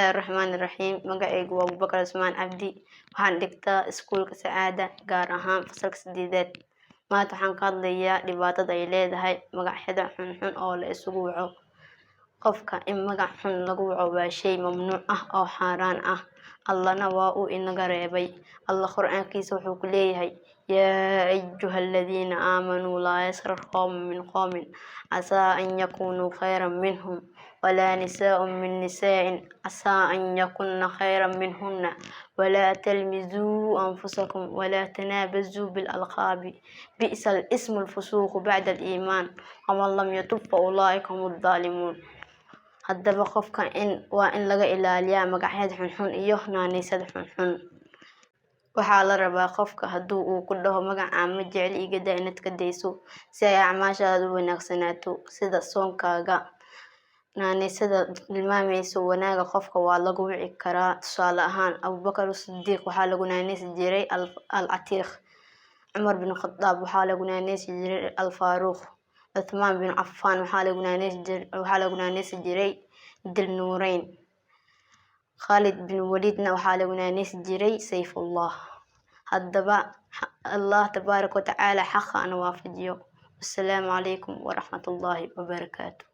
Bismillaahi Raxmaani Raxiim. Magacaygu waa Abubakar Cusmaan Cabdi. Waxaan dhigtaa iskuulka Sacaada, gaar ahaan fasalka sideedaad. Maanta waxaan ka hadlayaa dhibaatada ay leedahay magacyada xunxun oo la isugu waco. Qofka in magac xun lagu waco waa shay mamnuuc ah oo xaaraan ah. Allana waa uu inaga reebay. Allah Qur'aankiisa wuxuu ku leeyahay: "Yaa ayyuha aladiina aamanuu laa yaskhar qawmun min qawmin casaa an yakunuu khayran minhum, walaa nisaa'un min nisaa'in casaa an yakunna khayran minhunna, walaa talmizuu anfusakum, walaa tanaabazuu bilalqaabi, bi'sa al-ismu alfusuuqu bacda al-iimaan, waman lam yatub fa ulaa'ika hum addaalimuun." Haddaba qofka in waa in laga ilaaliyaa magacyada xunxun iyo naanaysada xunxun. Waxaa la rabaa qofka hadduu uu ku dhaho magacaan ma jecli, iga daa, inaad ka dayso si ay acmaashaada u wanaagsanaato, sida soonkaaga. Naanaysada tilmaamayso wanaaga qofka waa lagu wici karaa. Tusaale ahaan, Abubakar Sidiiq waxaa lagu naanaysi jiray Al Catiiq, Cumar bin Khadaab waxaa lagu naanaysi jiray Al Faaruuq, Cuthmaan bin Cafaan waxaa lagu naanaysi jiray Dil Nuureyn, Khalid bin Waliidna waxaa lagu naanaysi jiray Sayfullah. Haddaba Allah tabaaraka watacaala xaqa ana waafajiyo. Wassalaamu calaykum waraxmatullaahi wabarakaatu.